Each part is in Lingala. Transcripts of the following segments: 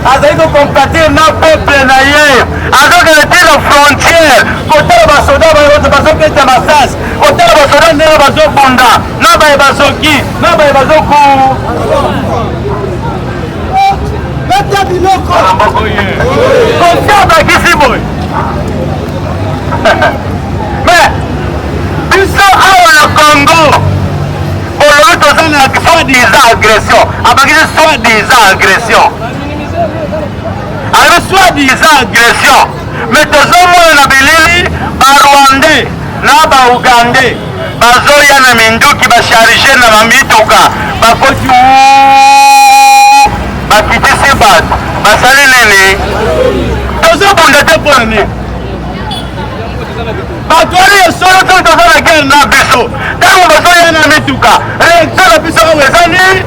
Azali kocompatir na peuple na ye, azokende ti na frontière kotala basoda bazobeta masasi, kotala basoda ndenge bazobunda na baye bazoki na baye bazoku beta biloko. Kofi abakisi boye, mais biso awa na Congo olobi toza na soi-disant agression. Abakisi soi-disant agression, alobi soi-disant agression, mais tozomona na bilili Barwandais na Baugandais bazoya na minduki, bacharge na bamituka, bakoti, bakitisi bato, basali nini? Tozobunda te mpona nini? Bato wana ya solo to toza na guerre na biso, ntango bazoya na mituka, réaction na biso awa eza nini?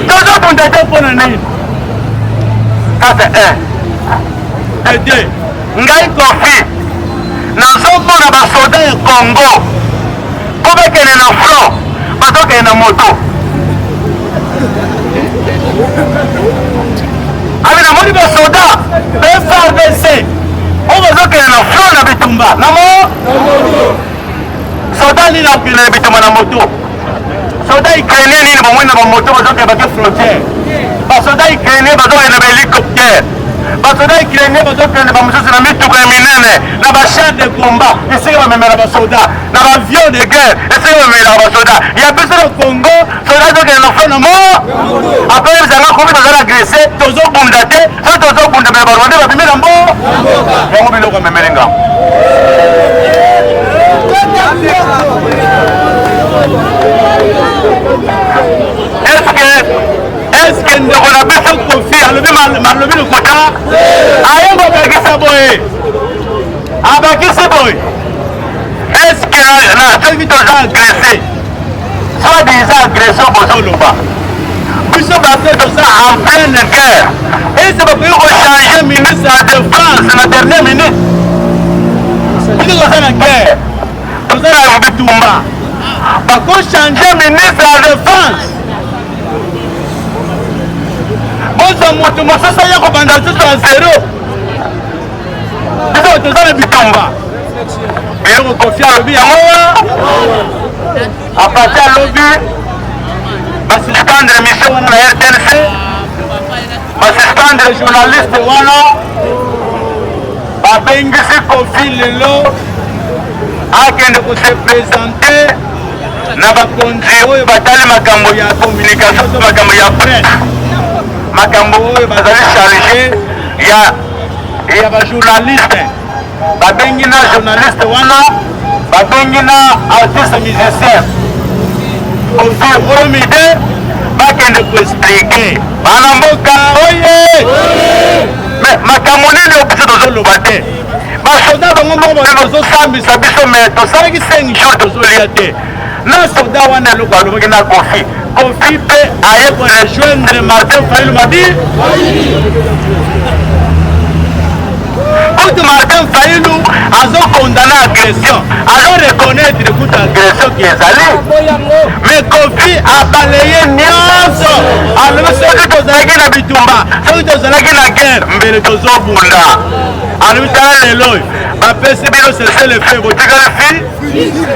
Tozobunda te mpona nini? 4 1 et 2, ngai Kofi nazomona basoda ya Congo mpo bakende na front, bazokende na moto. Abi namoni basoda FARDC oyo bazokende na front na bitumba na mo soda nini akokende na bitumba na moto? Soda ukrainien nini bomoi na bamoto bazokende bake frontière? Basoda ukrainien bazokende na bahélicoptère, basoda ukrainien bazokende bamosusu na mituka ya minene, na bachar de combat esika bamemela basoda, na baavion de guerre esika bamemelaka basoda. Ya biso na Congo, soda azokende na front na mo apres ezanga komi toza agressé, tozobunda te. So tozobunda, me Barwandais babimi na mbo yango biloko amemeli ngambo. Eske ndeko na biso Kofi alobi malobi lokuta? Aye kobakisa boye, abakisi boye: eske na soki toza agressé, soi-disant agression bozoloba, biso bato toza en pleine guerre, ese bakoki kochange ministre ya défense na dernière minute? Biso toza na guerre, toza na bitumba, bakochange ministre ya défense, bozwa moto mosusu aya kobanda lisusu ya zero? Biso toza na bitumba. Eloko Kofi alobi yango apati, alobi basuspendre mission wana na RTNC, basuspendre journaliste wana. Babengisi Kofi lelo akende kose présenter na bakonzi oyo batali makambo ya communication to makambo ya presse, makambo oyo bazali charge ya bajournaliste. Babengi na journaliste wana, babengi na artiste musicien Kofi Olomide, bakende koexpliquer bana mboka oye. Mais makambo nini oyo biso tozoloba te? Basoda bango moko bazosambisa biso, mais tosalaki 5 jours tozolia te. Na soda wana eloko alobaki na Kofi, Kofi mpe aye korejoindre Martin Fayulu Mabi. Kutu Martin Fayulu azokondana agression, azoreconnaître kutu agression ki ezali, mais Kofi abaleye nyonso. Alobi soki tozalaki na bitumba, soki tozalaki na guerre, mbele tozobunda. Alobi tala lelo oyo bapesi bino cessez-le-feu, botikali fi,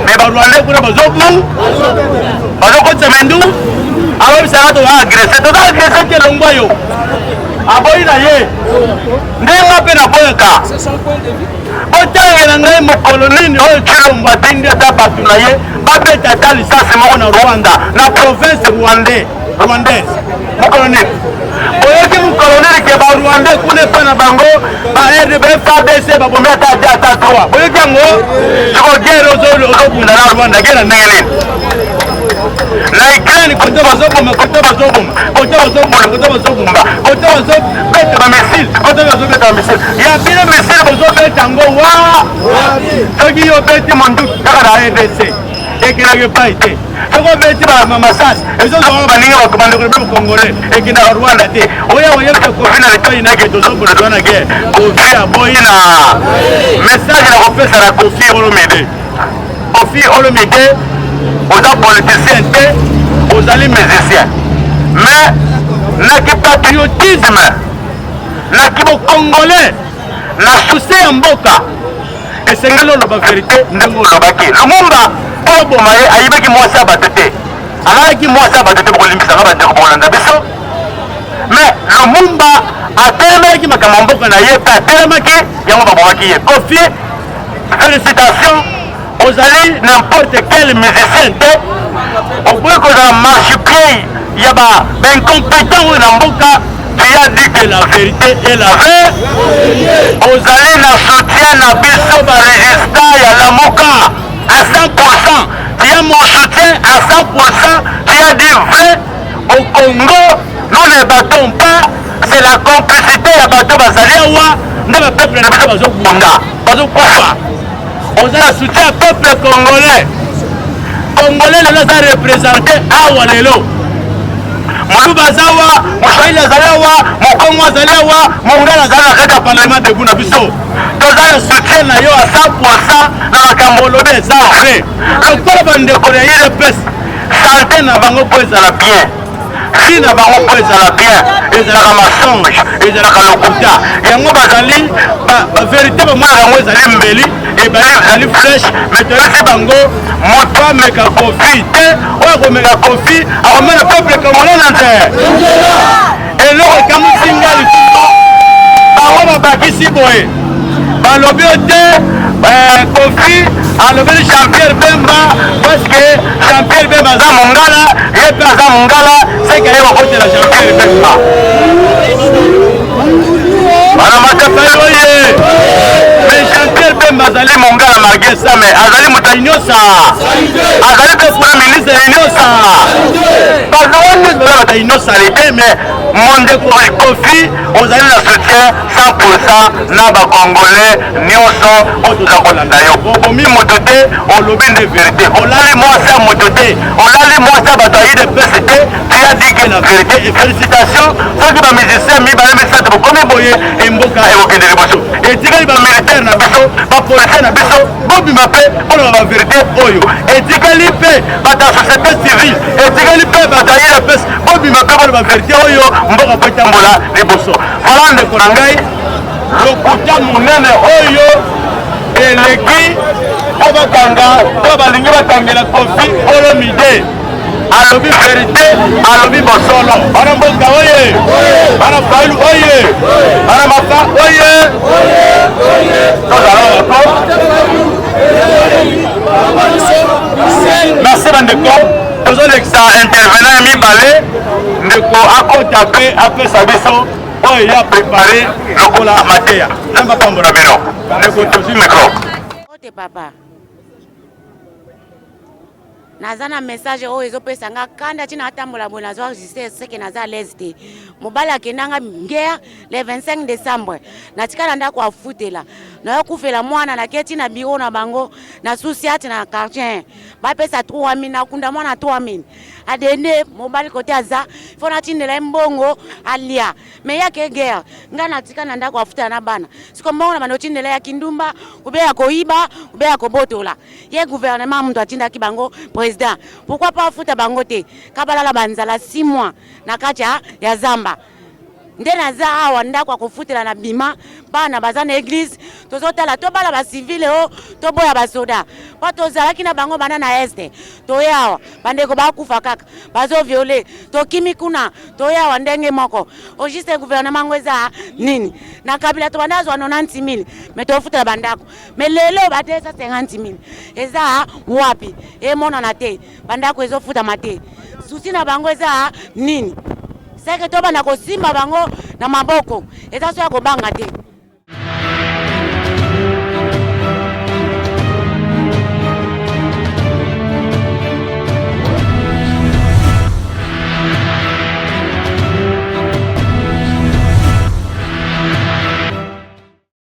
mais Barwandais kuna bazobu bazokotisa mendu. Alobisaka toza agressé, toza agressé te. Longwa yo, aboyi na ye ndenge mpe naboyaka. Botangela ngai mokolo nini oyo Tshilombo atindi ata bato na ye babeta ata lisasi moko na Rwanda, na province rwandais rwandaise? Mokolo nini boyoki, mokolo nini ke Barwandais kuna epai na bango ba RDB FARDC babomi ata te, ata 3? Boyoki yango? Siko guerre ozobunda na Rwanda, guerre ndenge nini? Na Ukraine kote bazoboma, kote bazoboma, kote bazoboma, kote bazobomba, kote bazobeta bamissile, kote bazobeta bamissile. Ya bino missile bozobeta yango wa? Soki yo obeti monduki kaka na RDC, ekendaka epai te. Soki obeti masasi, ezozwaka baninga bandeko na biso congolais, ekendaka Rwanda te. Oya oyebisa Kofi na litoi nake tozobunda, toza na guerre. Kofi aboyi na message na kopesa na Kofi Olomide. Kofi Olomide, oza politicien te, ozali musicien, mais naki patriotisme. Na kibokongolais, na souci ya mboka, esengeli oloba verite ndenge olobaki. Lumumba mpo oboma ye ayibaki mwasi ya bato te, alalaki mwasi ya bato te. Bokolimbisanga bandeko bokolanda biso, mais Lumumba atelemelaki makambo ya mboka na ye mpe atelemaki yango babomaki ye. Koffi, félicitation, ozali n'importe quel musicien te, okoki kozala marchepied ya ba incompétent oyo na mboka. Tu as dit que la vérité est la vraie. Ozali na soutien na biso ba résistant ya Lamuka à 100%. Tu as mon soutien à 100%. Tu as dit vrai. Au Congo, nous ne battons pas. C'est la complicité ya bato bazali awa nde ba peuple na biso bazobunda, bazokufa. Oza na soutien ya peuple congolais. Congolais lelo aza représente awa lelo. Moluba aza awa, Moswahili azali awa, Mokongo azali awa, Mongala azali na kati ya parlement debout na biso. Toza na soutien na yo à 100% na makambo olobi eza vrai. Lokola bandeko ya UDPS, sante na bango mpo ezala bien, vie na bango mpo ezala bien, ezalaka mensonge, ezalaka lokuta. Yango bazali ba verité, bamonaka yango ezali mbeli, ebali ezali flèche, mais toyebisi bango moto ameka Koffi te. Oyo akomeka Koffi akomona peuple congolais na nzela. Eloko ekamwisi nga lisusu, bango babakisi boye, balobi yo te Koffi alobeli Jean-Pierre Bemba parce que Jean-Pierre Bemba aza mongala, ye mpe aza mongala, seke ye bakotela Jean-Pierre Bemba. Bana matafali oye, mais Jean-Pierre Bemba azali mongala malgré ça, mais azali moto ya inyosa, azali mpe premier ministre ya inyosa. Bazali nyonso baza bato ya inyosa te, mais mon ndeko Koffi, ozali na soutien 100% na bacongolais nyonso oyo toza kolanda yo. Obomi moto te, olobi nde verité. Olali mwasi ya moto te, olali mwasi ya bato ya UDPS te. Tu as dit que la vérité, et félicitation. Soki bamusicien mibale misato bokomi boye, emboka ekokende liboso. Etikali bamilitaire na biso, bapolisier na biso, bobima mpe oloba baverité oyo. Etikali mpe bato ya société civile, etikali mpe bato ya UDPS, bobima mpe boloba verité oyo, mboka po etambola liboso. Voilà ndeko na ngai, lokuta monene oyo eleki mpo bakanga mpo balingi bakangela Koffi Olomide. Alobi verité, alobi bosolo. Bana mboka oye, bana Fayulu oye, bana Mafa oye, tozala bato. Merci bandeko, tozolekisa intervenant ya mibale, ndeko akota mpe apesa biso oyo ya prépare lokola mateya. Nzambe apambola bino. Ndeko, tozwi micro. Ote papa, naza na message oyo ezopesa nga kanda ntina atambola boye. Nazwa registre seke naza à l'aise te. Mobali akendanga guerre le 25 décembre, natikala ndako afutela, nayokufela mwana. Naketi na biro na bango na susiati na quartier, bapesa 3000, nakunda mwana 3000. Adende mobali kote aza, fo natindela ye mbongo alia, mais yake guerre, ngai natika na ndako afutela na bana. Siko mbongo na bando otindela ya kindumba, ube ya koyiba, ube ya kobotola ye. Gouvernement moto atindaki bango, président, pourquoi pas afuta bango te? Kabalala banzala 6 mois na kati ya zamba. Nde naza awa, ndako ya kofutela na bima, bana baza na église. Tozotala, tobala bacivile o toboya basoda, mpo tozalaki na bango bana na Est. Toye awa, bandeko bakufa kaka, bazoviole. Tokimi kuna, toye awa ndenge moko. Au juste gouvernement yango eza nini? Na Kabila tobanda azwa 90 000, mais tofutela bandako, mais lelo ba 250 000 eza wapi? Emonana te, bandako ezofutama te. Souci na bango eza nini? Seke tobanda kosimba bango na maboko, eza so ya kobanga te.